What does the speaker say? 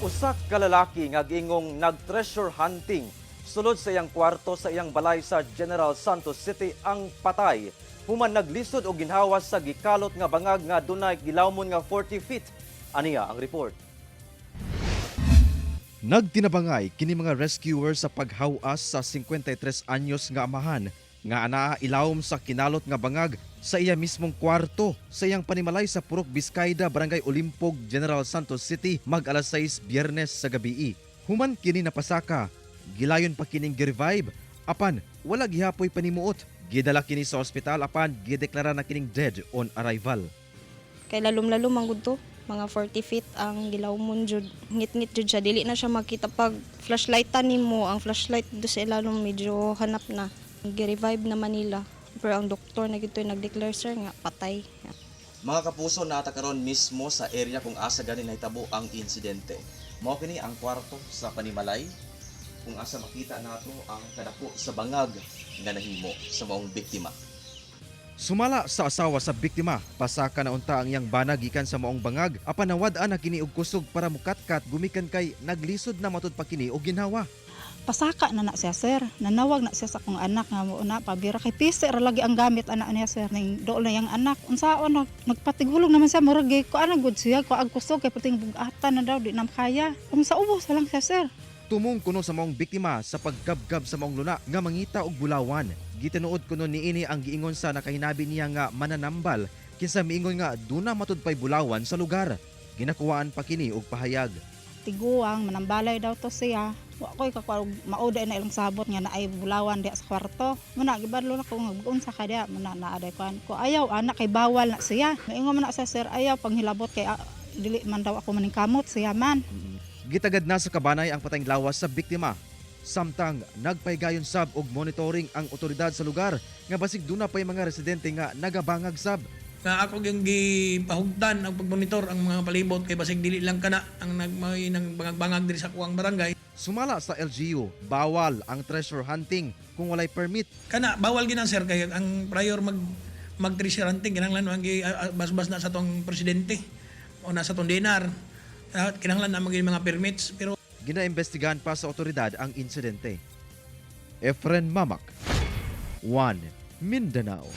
Usa ka lalaki nga giingong nag-treasure hunting sulod sa iyang kwarto sa iyang balay sa General Santos City ang patay human naglisod og ginhawa sa gikalot nga bangag nga dunay gilawmon nga 40 feet. Aniya ang report. Nagtinabangay kini mga rescuer sa paghawas sa 53 anyos nga amahan nga anaa ilawom sa kinalot nga bangag sa iya mismong kwarto sa iyang panimalay sa Purok Biskayda, Barangay Olimpog, General Santos City mag alas 6 Biyernes sa gabii. Human kini napasaka, gilayon pa kining girevive apan wala gihapoy panimuot. Gidala kini sa ospital apan gideklara na kining dead on arrival. Kay lalom-lalom ang gud to. Mga 40 feet ang gilawmon jud. Ngit-ngit jud siya. Dili na siya makita pag flashlightan nimo. Ang flashlight do sa ilalom medyo hanap na. Gi-revive na Manila. Pero ang doktor na gito nag-declare, sir, nga patay. Mga kapuso, naata karon mismo sa area kung asa gani nahitabo ang insidente. Mao kini ang kwarto sa panimalay kung asa makita nato ang kadako sa bangag nga nahimo sa maong biktima. Sumala sa asawa sa biktima, pasaka na unta ang iyang bana gikan sa maong bangag apan nawad-an na kini og kusog para mukatkat gumikan kay naglisod na matud pa kini og ginhawa. Pasaka na na siya, sir. Nanawag na siya sa akong anak nga mo na pabira kay pisi ra lagi ang gamit anak niya, sir. Ning dool na yang anak. Unsaon nagpatighulog naman siya, murag gi ko ana gud siya ko ag kusog kay pating bugatan na daw di na kaya. Unsa ubos lang siya, sir. Tumong kuno sa maong biktima sa paggabgab sa maong luna nga mangita og bulawan. Gitinuod kuno niini ang giingon sa nakahinabi niya nga mananambal kinsa miingon nga duna matud pay bulawan sa lugar. Ginakuhaan pa kini og pahayag. Tiguang manambalay daw to siya. Wa koy kakuha og mao na ilang sabot nga naay bulawan diha sa kwarto. Muna gibadlo na ko nga unsa ka diha muna naa day kuan ko ayaw anak kay bawal na siya. Maingon man na siya, sir, ayaw panghilabot kay dili man daw ako maningkamot siya man. Gitagad na sa kabanay ang patayng lawas sa biktima. Samtang nagpaygayon sab og monitoring ang otoridad sa lugar nga basig duna pay mga residente nga nagabangag sab. Nga ako yung gipahugtan ang pagmonitor ang mga palibot kay basig dili lang kana ang nagmay ng bangag-bangag diri sa kuang barangay. Sumala sa LGU, bawal ang treasure hunting kung walay permit. Kana bawal ginan, sir, kay ang prior mag mag treasure hunting kinahanglan ang basbas na sa tong presidente o na sa tong dinar. Kinahanglan na maging mga permits pero Ginaimbestigahan pa sa otoridad ang insidente. Efren Mamak, 1 Mindanao.